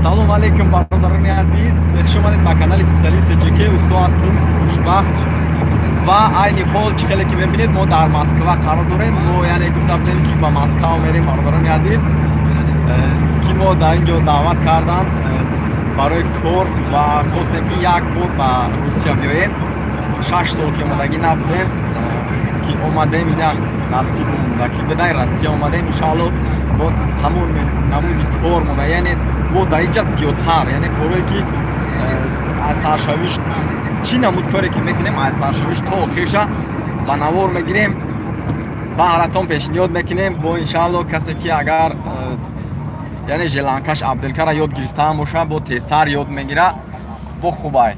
Салом алейкум, бародарони азиз, хуш омадед ба канали специалист ТҶК. Усто ҳастем, хушбахт. Ва айни ҳол чӣ хеле ки мебинед, мо дар Москва қарор дорем. Мо яъне гуфта будем ки ба Москва мерем, бародарони азиз, ки мо дар ин ҷо даъват карданд барои кор ва хостем ки як бор ба Русия биёем. 6 сол ки омадагӣ набудем, ки омадем, ина насиб монда ки бедай Россия омадем. Иншоалло бо ҳамон намуди кор монда, яъне бо дар инҷа зиёдтар, яъне корое ки аз саршавиш чӣ намуд коре ки мекунем, аз саршавиш то охирша ба навор мегирем, ба ҳаратон пешниҳод мекунем. Бо иншоалло касе ки агар яъне желанкаш Абдулкара ёд гирифтаам боша, бо тезтар ёд мегира, бо хубай.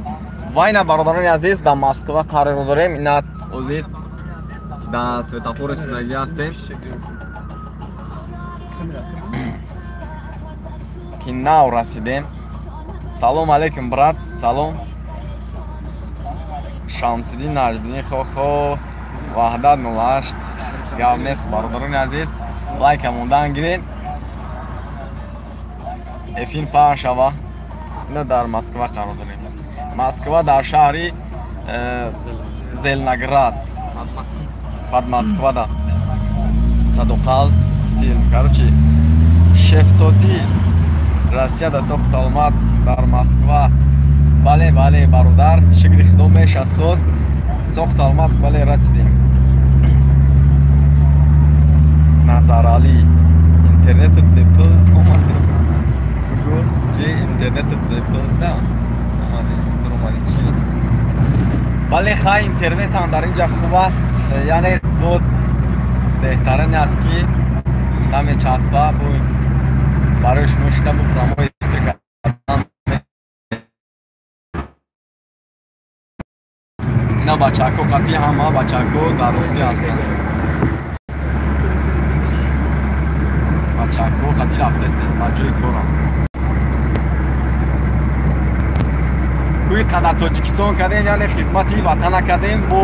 Ва ина, бародарони азиз, дар Москва қарор дорем. Ина озид дар светофори судагӣ ҳастем, ки нав расидем. Салом алейкум, брат, салом. Шамсиддин Наҷмиддин, хо-хо, Ваҳдат 08, гап нест, бародарони азиз, лайка мондан гиред, эфир паҳн шава. Ина дар Москва қарор дорем. Москва дар шаҳри Зеленоград, под Москвада. Садоқал филм, короче, шефсозӣ Россия да соқ саломат дар Москва. Бале, бале, бародар, шукри худо меша соз, соқ саломат, бале, расидем. Назаралӣ, интернетат бепул омадем. Бугӯ, чи интернетат бепул да омадем, дуромадӣ чи? Бале, хай, интернетам дар инҷа хуб аст, яъне бо беҳтарин аст ки намечаспа, бо барои шумо шуда бо прямой эфир кардан. Ина бачако қатъи ҳама бачако дар Русия ҳастанд. Бачако қатъи рафтестем ба ҷои корам. Кӯи қадар Тоҷикистон кардем, яъне хизмати ватана кардем, бо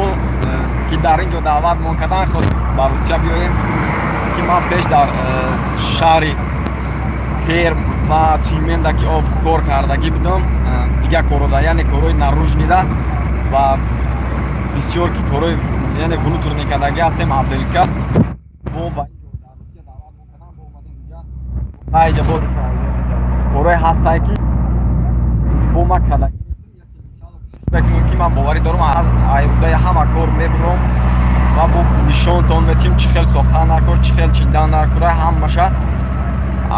ки дар ин ҷо даъватмон кардан, хост ба Русия биёем, ки ман пеш дар шаҳри Перм ва Тюменда ки об кор кардагӣ будам, дигар корода, яъне корҳои наружный да ва бисёр ки корҳои яъне внутренний кардагӣ ҳастем. Абдулка бо ба ин ҷо дар Русия даъватмон кардан, бо омадем инҷа. Инҷа бо корҳое ҳастае ки бо ма кардагӣ мекунем, ки ман боварӣ дорам, аз айбдаи ҳама кор мебурам ва бо нишонтон метим чӣ хел сохтан дар кор, чӣ хел чиндан дар кора, ҳамаша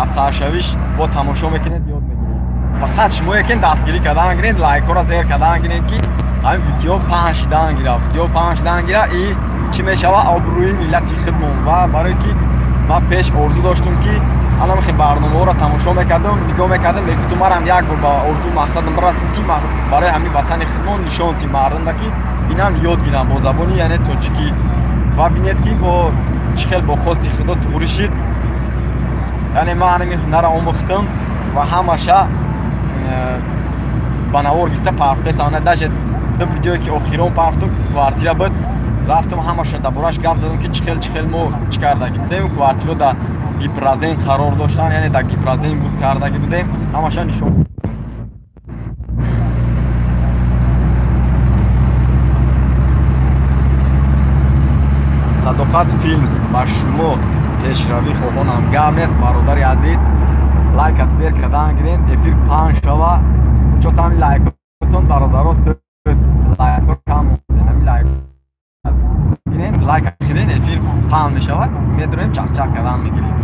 аз саршавиш бо тамошо мекунед, ёд мегиред. Фақат шумо якин дастгирӣ кардан гиред, лайкҳоро зер кардан гиред, ки ҳамин видео паҳн шидан гира, видео паҳн шидан гира и чӣ мешава, обрӯи миллати худмон. Ва барое ки ман пеш орзу доштум, ки анамихи барномаҳоро тамошо мекардам, нигоҳ мекардам, мегуфтум марам як бор ба орзу мақсадам бирасем, ки барои ҳамин ватани худмон нишон тим мардумда, ки бинанд, ёд гиранд бо забони яъне тоҷикӣ. Ва бинед ки бо чӣ хел бо хости худо туғрӣ шид, яъне ман ҳамин ҳунарро омӯхтам ва ҳамаша ба навор гирифта пафтесам. Даже ду видеое ки охирон пафтум, квартира буд, рафтам, ҳамаша дар бораш гап задам, ки чӣ хел, чӣ хел мо чӣ кардагӣ будем. Квартира дар Гипрозем қарор доштан, яъне дар Гипрозем буд кардагӣ будем, ҳамаша нишон. Садоқат Филмс, ба шумо пешравӣ хоҳонам. Гап нест, бародари азиз, лайкат зер кардан гиред, эфир паҳн шава. Чотами лайкотон, бародаро, лайкҳо кам, ҳамин лайк гирем, лайк хиден, эфир паҳн мешавад, медурем, чақчақ кардан мегирем.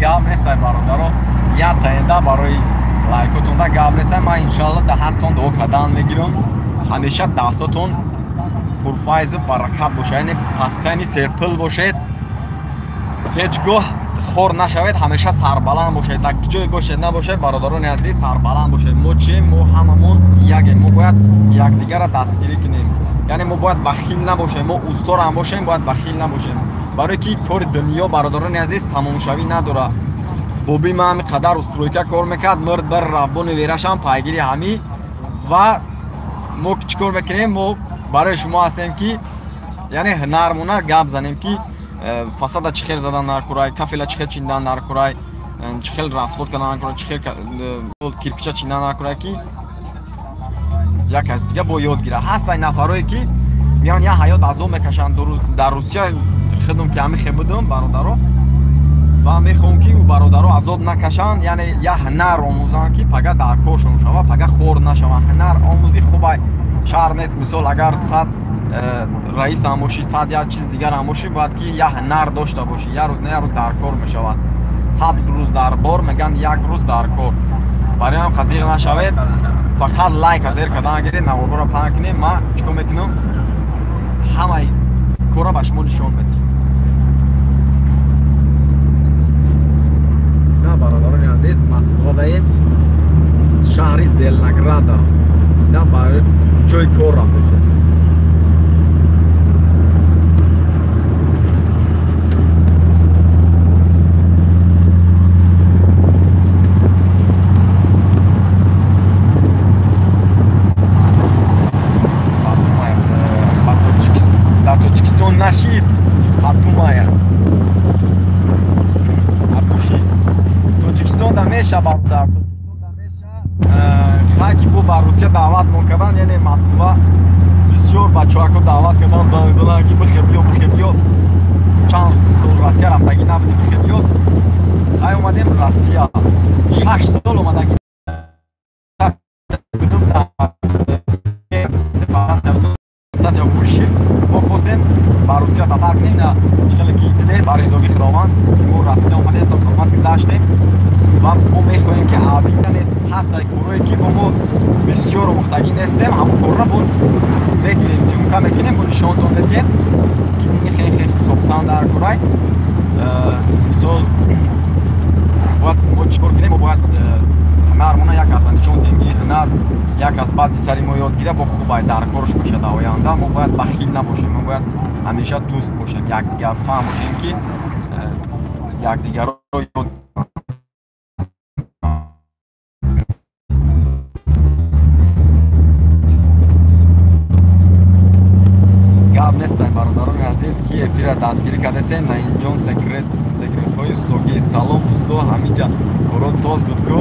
Гап нестай, бародаро, як таеда барои лайкотонда гап нестай. Ман иншоалло дар ҳақтон дуо кардан мегирам, ҳамеша дастотон пурфайзу баракат бошад, яъне пастяни серпил бошед, ҳеҷ гоҳ хор нашавед, ҳамеша сарбаланд бошед. Дар ҷое бошед набошед, бародарони азиз, сарбаланд бошед. Мо чием? Мо ҳамамон ягем. Мо бояд якдигарро дастгирӣ кунем. Яъне мо бояд бахил набошем. Мо устор ҳам бошем, бояд бахил набошем. Барои ки кори дунё, бародарони азиз, тамомшавӣ надорад. Боби ман ҳами қадар устройка кор мекард, мирд бар равбони верашам пайгири ҳамӣ. Ва мо чӣ кор мекунем? Мо барои шумо ҳастем ки яъне ҳунармона гап занем, ки фасада чӣ хел задан дар курай, кафела чӣ хел чиндан дар курай, чӣ хел расход кардан дар курай, чӣ хел кирпича чиндан дар курай, ки як кас дига бо ёд гирад. Ҳаст ай нафарое ки меян як ҳаёт азоб мекашанд. Дар Русия худам ки ҳами хел будам, бародаро, ва мехоҳам ки бародаро азоб накашанд, яъне як ҳунар омӯзанд, ки пага дар коршон шава, пага хор нашаванд. Ҳунар омӯзи хубай шаҳр нест. Мисол, агар 100 раис ҳам бошӣ, 100 як чиз дигар ҳам бошӣ, бояд ки як ҳунар дошта бошӣ. Як рӯз на як рӯз дар кор мешавад. 100 рӯз дар бор, мегӯянд, як рӯз дар кор. Барои ҳам қазиқ нашавед, фақат лайка зер кардан гиред, наворҳоро паҳн кунед. Ман чӣ кор мекунам? Ҳамаи корро ба шумо нишон медиҳам. На, бародарони азиз, Москвадаем, шаҳри Зеленограда, на ба ҷои кор рафтесем. Дар Тоҷикистон нашид, ҳатумая ҳатуши Тоҷикистон да меша, бародар, хай ки бо ба Русия даъват мон кардан, яъне Москва бисёр бачаҳако даъват кардан, занг задан ки бихе биё, бихе биё, чанд сол Россия рафтагӣ набудӣ, бихе биё. Хай омадем Россия, 6 сол омадагӣ будум. Мо хостем ба Русия сафар кунем, хеле ки дидед, ба ризоги Худованд мо Россия омадем, саломат гузаштем. Ва мо мехоҳем ки аз ин, яъне ҳастаи корое ки мо бисёр омӯхтагӣ нестем, ҳамон корро бо мегирем, съёмка мекунем, бо нишонтон медиҳем, ки нини хеле хеле сохтан дар курай. Мисол, бояд мо чӣ кор кунем? Мо бояд ҳунармона як аз нишон диҳем, ки ҳунар як аз баъди сари мо ёд гирад, бо хубай дар корш бошад дар оянда. Мо бояд бахил набошем, мо бояд ҳамеша дӯст бошем, якдигарфаҳм бошем, ки якдигарро ёд. Гап нестем, бародарони азиз, ки эфира дастгирӣ кардесем. Наинҷон, секрет, секретҳои устогӣ. Салом, усто, ҳаминҷа корот соз буд ку?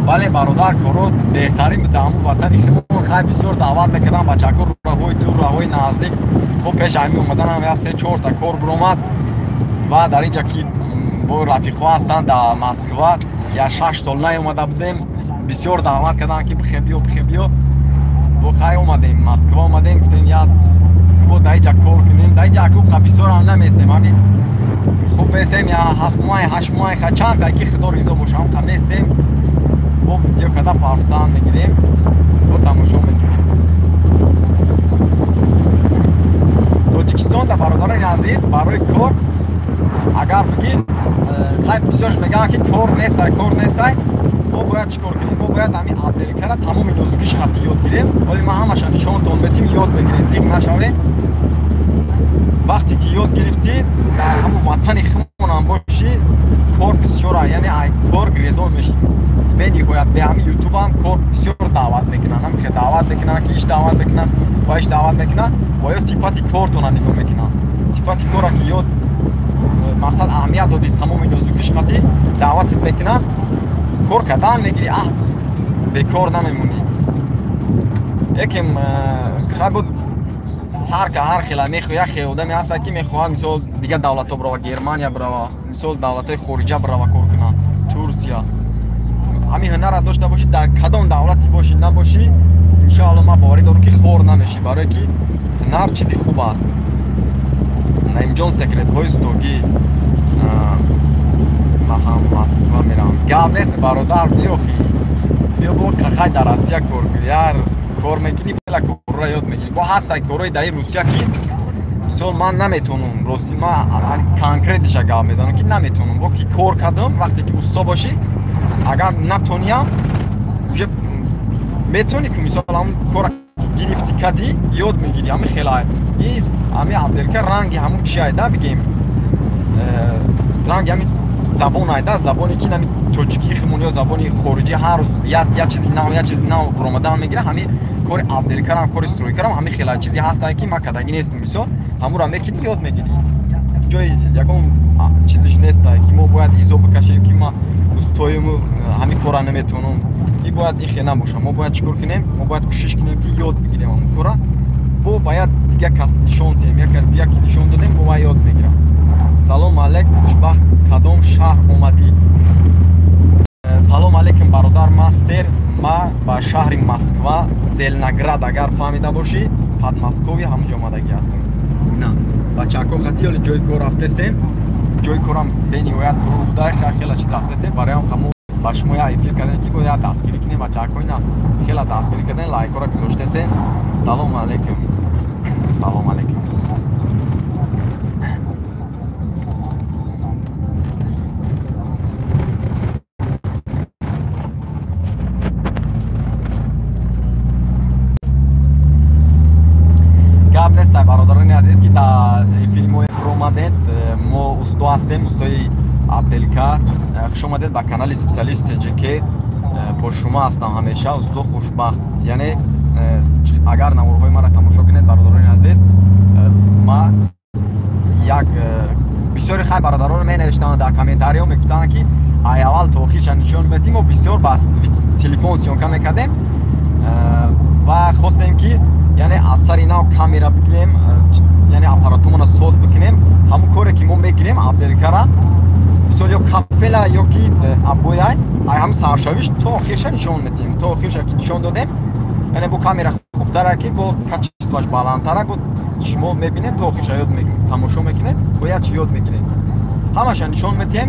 Бале, бародар, корот беҳтарин буд. Ҳамун ватани худмон хай бисёр даъват мекардам бачако, роҳҳои дур, роҳҳои наздик. Мо пеш ҳамин омаданам як се чорта кор биромад ва дар инҷа ки бо рафиқҳо ҳастанд дар Москва, як 6 сол наомада будем, бисёр даъват кардам ки бихе биё, бихе биё. Бо хай омадем, Москва омадем, гуфтем як бо дар инҷа кор кунем. Дар инҷа аку бисёрам наместем, ҳамин хуб местем я 7 моҳ, 8 моҳ, ха чанд қай ки Худо ризо боша, ҳам қа местем. Бо видео када парфтан мегирем, бо тамошо мекунем. Тоҷикистонда, бародарони азиз, барои кор агар бигӣ, хай бисёрш мегӯянд ки кор нестай, кор нестай. Мо бояд чӣ кор кунем? Мо бояд ҳамин отделкара тамоми нозукиш хати ёд гирем. Вале ман ҳамаша нишонтон метим, ёд мегирем, зиқ нашавем. Вақте ки ёд гирифтӣ, дар ҳамон ватани худмонам бошӣ, кор бисёра, яъне ай кор гирезон мешӣ бениҳоят. Бе ҳамин ютубам кор бисёр даъват мекунанд, ҳам хел даъват мекунанд, ки иш даъват мекунанд ва иш даъват мекунанд, ва ё сифати кортона нигоҳ мекунанд. Сифати кора ки ёд, мақсад, аҳамият додӣ, тамоми нозукиш хати даъватат мекунанд, кор кардан мегирӣ, аҳ бекор намемонӣ. Якем хай буд, ҳар ка ҳар хела мехо. Як хел одаме ҳаста ки мехоҳад, мисол, дигар давлатҳо бирава, Германия бирава, мисол, давлатҳои хориҷа бирава кор кунад, Турсия. Ҳамин ҳунарра дошта бошӣ, дар кадом давлате бошӣ набошӣ, иншоалло, ман боварӣ дорам ки хор намешӣ, барое ки ҳунар чизи хуб аст. Наимҷон, секретҳои устогӣ. Ман ҳам Москва меравам. Гап нест, бародар, биёхи, биё, бо қахай дар Россия кор кун яр. Кор мекунӣ, хела корро ёд мегирӣ. Бо ҳастай корҳои дар Русия ки мисол ман наметавонам, рости ман конкретиша гап мезанам ки наметавонам. Бо ки кор кардам, вақте ки усто бошӣ, агар натониям, уже метавонӣ ки мисол ҳамон кора гирифтӣ кардӣ, ёд мегирӣ. Ҳамин хела и ҳамин отделка ранги ҳамон чи айда бигем, ранги ҳамин забон айда, забоне ки ҳамин тоҷикии химон ё забони хориҷӣ ҳар рӯз як чизи нав, як чизи нав баромадан мегирад. Ҳамин кори отделкарам, кори стройкарам ҳамин хела чизе ҳастае ки ман кардагӣ нестам. Мисол ҳамонро мекунӣ, ёд мегирӣ. Ҷои ягон чизиш нестае ки мо бояд изо бикашем ки ман устоему ҳамин корра наметавонам. И бояд ин хел набошад. Мо бояд чӣ кор кунем? Мо бояд кӯшиш кунем ки ёд бигирем ҳамон корра. Бо бояд дигар кас нишон диҳем, як кас дигар ки нишон додем, бо вай ёд мегирам. Салом алейкум, хушбахт, кадом шаҳр омадӣ? Салом алейкум, бародар мастер. Ма ба шаҳри Москва, Зеленоград, агар фаҳмида бошӣ, Подмосковье, ҳамон ҷо омадагӣ ҳастам. На, бачаҳако хати оли ҷои кор рафтесем. Ҷои корам бениҳоят дур буда, хела чиз рафтесем. Бароям ҳамо ба шумо як эфир кардем ки бояд дастгирӣ кунем бачаҳако. Ина хела дастгирӣ кардем, лайкҳоро гузоштесем. Салом алейкум. Салом алейкум. Гап нестай, бародарони азиз, ки дар эфири мо омадед. Мо усто ҳастем, устои отделка. Хуш омадед ба канали специалист ТҶК. Бо шумо ҳастам ҳамеша, усто хушбахт. Яъне агар наворҳои маро тамошо кунед, бародарони азиз, ма як бисёри хай бародаронро менавиштанд дар комментариҳо, мегуфтанд ки ай аввал то охирша нишон медиҳем. Мо бисёр ба телефон съёмка мекардем ва хостем ки яъне аз сари нав камера бигирем, яъне аппаратумонро соз бикунем. Ҳамон коре ки мо мегирем отделкара, мисол ё кафела ё ки обоя, ай ҳамон саршавиш то охирша нишон медиҳем. То охирша ки нишон додем, яъне бо камера хубтара ки бо качествоаш баландтара, бо шумо мебинед, то охирша ёд тамошо мекунед, бо як чи ёд мегиред. Ҳамаша нишон медиҳем,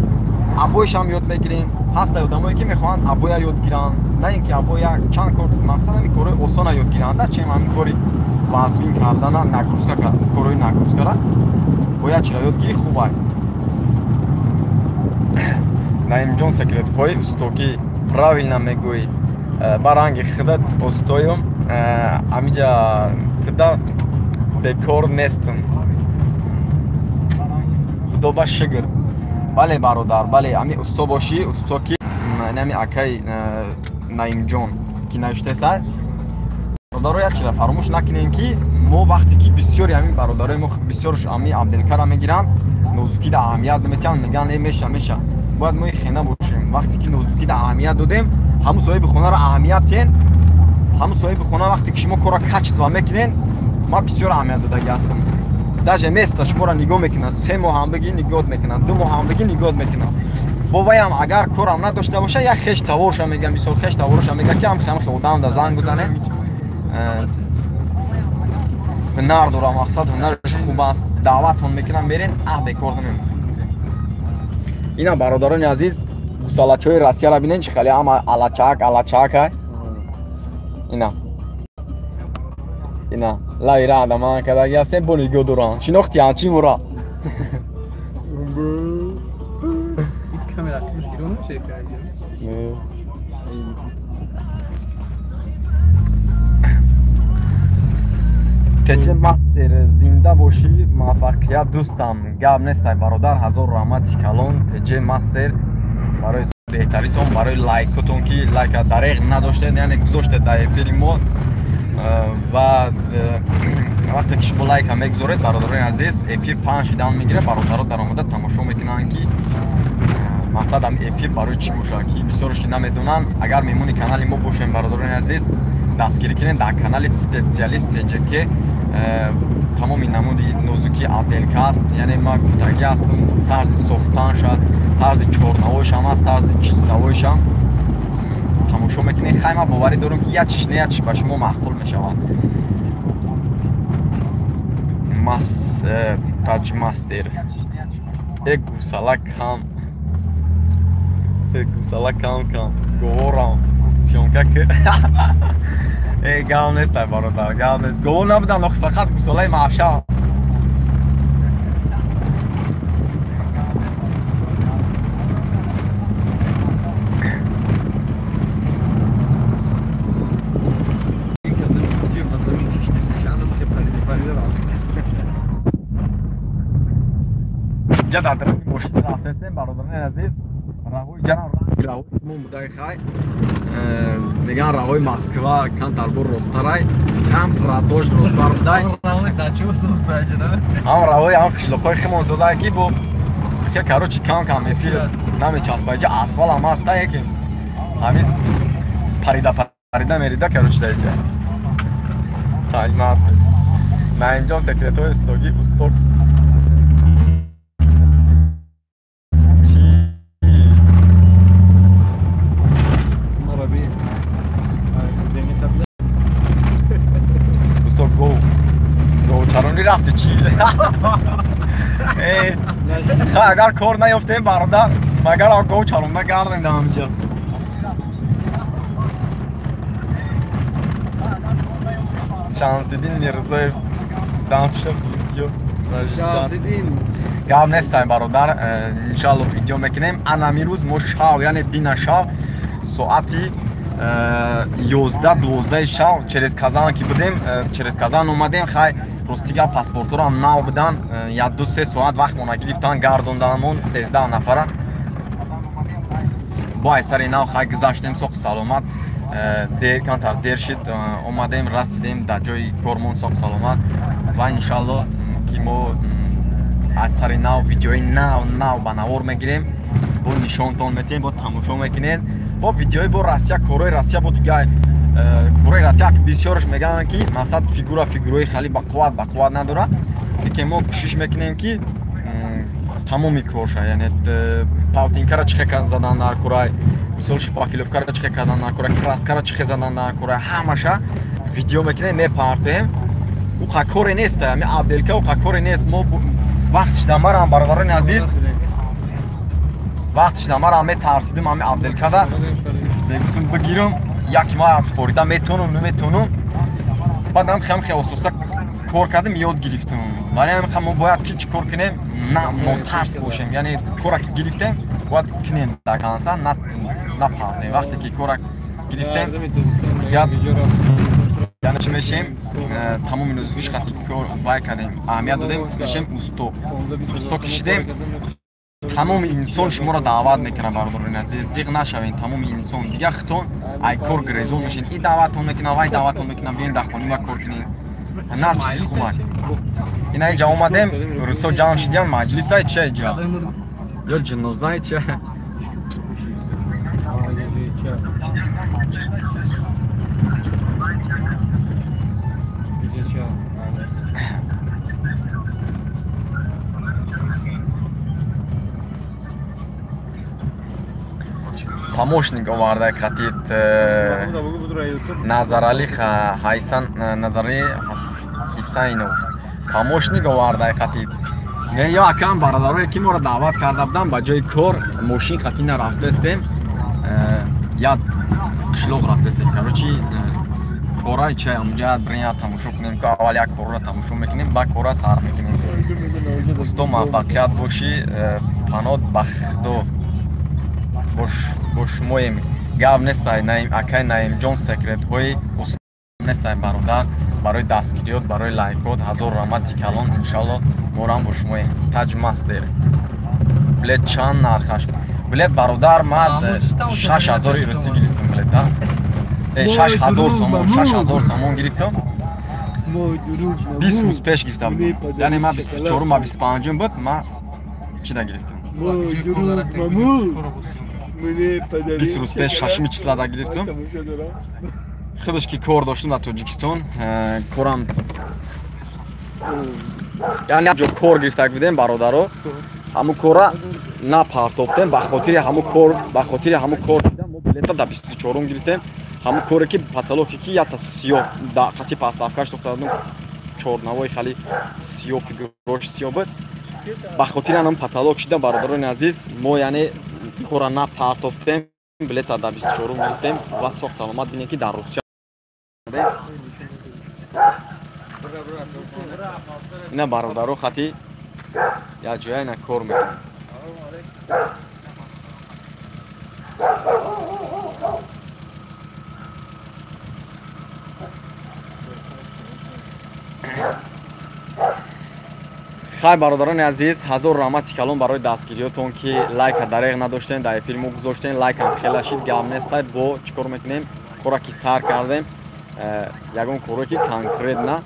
обоишам ёд мегирем. Ҳаста одамое ки мехоҳанд обоя ёд гиранд, на ин ки обоя чанд кор, мақсад ҳамин корҳои осона ёд гиранда, чем ҳамин кори вазбин кардана, нагрузка, корҳои нагрузкара бояд чира ёд гирӣ хубай. Наимҷон, секретҳои устогӣ правильно мегӯӣ. Ба ранги худат устоюм, ҳамиҷа туда бекор нестам. Худо ба шукр. Бале бародар, бале, ҳамин усто бошӣ, усто ки ҳамин акай Наимҷон ки навиштеса. Бародаро, як чиза фаромӯш накунем ки мо вақте ки бисёри ҳамин бародарои мо бисёрш ҳамин отделкара мегиранд, нозукида аҳамият наметиҳанд, мегӯянд э меша меша. Бояд мо хена бошем. Вақте ки нозукида аҳамият додем, ҳамун соҳиби хонаро аҳамият тиҳен. Ҳамун соҳиби хона вақте ки шумо корро качество мекунед, ман бисёр аҳамият додагӣ ҳастам. Даже место шуморо нигоҳ мекунад, 3 моҳ ҳам бигӣ нигоҳ мекунад, 2 моҳ ҳам бигӣ нигоҳ мекунад. Бо ваям агар корам надошта боша, як хеш таворша мегӯям, мисол хеш таворша мегӯям ки ҳам одам да занг бизанед. Ҳунар дорам, мақсад ҳунараш хуб аст, даъватон мекунам, мерен, аҳ бекор намемонам. Ина бародарони азиз, гусалачҳои Россияро бинед, чӣ хеле ҳама алачак алачак ай. Ина ина лайра адаман кадаги ҳастем, бо нигоҳ дорам. Шинохти ҳамчин мура. ТҶ мастер, зинда бошӣ, муваффақият дӯстам. Гап нестай бародар, ҳазор раҳмати калон. ТҶ мастер барои беҳтаритон, барои лайкотон ки лайка дареғ надоштед, яъне гузоштед дар эфири мо. Ва вақте ки шумо лайка мегузоред, бародарони азиз, эфир паҳн шидан мегирад, бародаро даромада тамошо мекунанд ки мақсад ҳам эфир барои чӣ бошад, ки бисёрш ки намедонанд. Агар меҳмони канали мо бошем, бародарони азиз, дастгирӣ кунед дар канали специалист ТҶК. Тамоми намуди нозукии отделка аст, яъне ман гуфтагӣ ҳастам, тарзи сохтанша, тарзи чорнавоишам аст, тарзи чистовоишам тамошо мекунед. Хай, ман боварӣ дорам ки як чиш не як чиш ба шумо маъқул мешавад. Мас таҷмастер, э гусала кам, э гусала кам кам говорам. съёмка ки. Э, гап нест, бародар, гап нест. Гово набудан, охи фақат гусолаи маъша. Инҷа дар тарафи мошин рафтесем, бародарони азиз. Раҳои ҷанам ранги раҳои мо будаи хай. Меган раҳои Москва кантар бор росттарай. Ҳам трассош росттар будай. Ҳам раҳои ҳам қишлоқҳои химон содай ки бо ки короче кам кам эфир намечаспа. Инҷа асфалт ҳам ҳаста, яки ҳамин парида парида мерида короче дар инҷа. Таймаст. Наимҷон секретҳои устоги устод рафти чӣ? Ха, агар кор наёфтем, бародар, магар гов чаронда гардем дар ҳаминҷа. Шамсиддин Мирзоев дамшо видео. Шамсиддин гап нестем, бародар, иншаалло видео мекунем. Ана мирӯз мо шав, яъне дина шав соати 11-12 шав через Казан ки будем, через Казан омадем. Хай, рости гап, паспортҳоро ҳам нав будан, 1-2-3 соат вақтмона гирифтан, гардонданмон 13 нафара. Бо ай сари нав хай гузаштем соқ саломат. Дер камтар дер шид, омадем, расидем дар ҷои кормон соқ саломат ва иншаалло ки мо аз сари нав видеои нав нав ба навор мегирем, бо нишонтон метиҳем, бо тамошо мекунед. Бо видеои бо Россия, корҳои Россия, бо дигар корҳои Россия бисёрш мегӯянд ки масалан фигура фигураи хеле бақувват надорад, лекин мо кӯшиш мекунем ки тамоми корша, яъне паутинкара чӣ хел задан дар курай, мисол шпаклёвкара чӣ хел кардан дар курай, краскара чӣ хел задан дар курай, ҳамаша видео мекунем, мепартем. Ӯ коре нест, ҳами отделка ӯ коре нест. Мо вақтш дамарам, бародарони азиз, вақтш дамарам метарсидим ҳами отделкада, мегуфтум бигирам, як ма спорида метонам, наметонам. Баъдам хам хел ососа кор кардем, ёд гирифтем. Вале ҳам мо бояд ки чӣ кор кунем, на нотарс бошем, яъне кора ки гирифтем бояд кунем дар канса, напардем. Вақте ки кора гирифтем, яъне чӣ мешем, тамоми нозукиш қати кор вай кардем, аҳамият додем, мешем усто. Усто ки шидем, тамоми инсон шуморо даъват мекунад, бародарони азиз, зиқ нашавед. Тамоми инсон дигар хитон ай кор гирезон мешед, ин даъватон мекунад, вай даъватон мекунад, биён дар хони ма кор кунед. Нар чизи хуб. Ина инҷа омадем, русо ҷамъ шидиям, маҷлисай ча инҷа? Ё ҷинозай ча? Помощник оварда қатид Назарали Хайсан, Назарали Ҳисайнов помощник оварда қатид. Не, ё акам бародарое ки моро даъват карда будам ба ҷои кор, мошин қатӣ нарафтестем, як қишлоқ рафтестем. Короче, корай чай амҷа брин тамошо кунем, ки аввал як корро тамошо мекунем, баъд корра сар мекунем. Усто муваффақият бошӣ, панот ба Худо бо шумоем. Гап нестай, акай Наимҷон секретҳои усто нестай, бародар, барои дастгириёт, барои лайкот ҳазор раҳмати калон. Иншалло морам бо шумоем. Таҷ мастер билет чанд нархаш? Билет, бародар, ман 6000 русӣ гирифтам билета. 6000 сомон, 6000 сомон гирифтам. 20 рӯз пеш гирифтам. Яъне ман 24 ма 25 буд, ман чида гирифтам? 20 рӯз пеш 6 числада гирифтам. Худаш ки кор доштам дар Тоҷикистон, корам яъне ҷо кор гирифтак будем, бародаро. Ҳамун кора напартофтем, ба хотири ҳамун кор, ба хотири ҳамун кор мо билета дар 24 гирифтем. Ҳамун коре ки потолоке ки якта сиёҳ дар қати пастафкаш сохта будем, чорнавои хеле сиёҳ, фигурош сиёҳ буд. Ба хотири ҳамун потолок шида, бародарони азиз, мо яъне кора напартофтем, Билета дар 24 гирифтем ва соқ саломат бинем, ки дар Русия ина бародаро хати як ҷоя ина кор мекунем. Хай, бародарони азиз, ҳазор раҳмати калон барои дастгириётон, ки лайка дареғ надоштен, дар эфири мо гузоштен. Лайкам хела шид, гап нестай. Бо чӣ кор мекунем? Кора ки сар кардем, ягон коре ки конкретно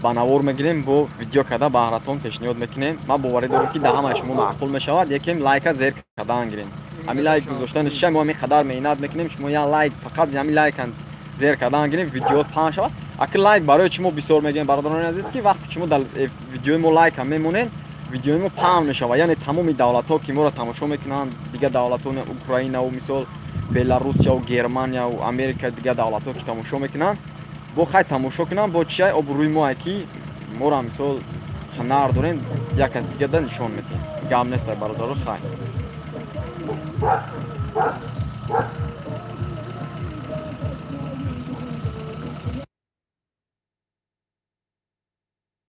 ба навор мегирем, бо видео карда баҳратон пешниҳод мекунем. Ман боварӣ дорам, ки дар ҳамаи шумо маъқул мешавад. Якем лайка зер кардан гирем. Ҳамин лайк гузоштани шиша мо ҳамин қадар меҳнат мекунем, шумо як лайк, фақат ҳамин лайкан зер кардан гирем, видео паҳн шавад. Аки лайк барои чӣ мо бисёр мегӯем, бародарони азиз, ки вақте ки шумо дар видеои мо лайка мемонед, видеои мо паҳн мешавад. Яъне тамоми давлатҳо, ки моро тамошо мекунанд, дигар давлатҳо, Украинаву, мисол, Беларусияу, Германияу, Америка, дигар давлатҳо, ки тамошо мекунанд, бо хай тамошо кунанд, бо чиай обрӯи мо, ки моро, мисол, ҳунар дорем, як кас дигар нишон медиҳем. Гап нестай, бародаро, хай.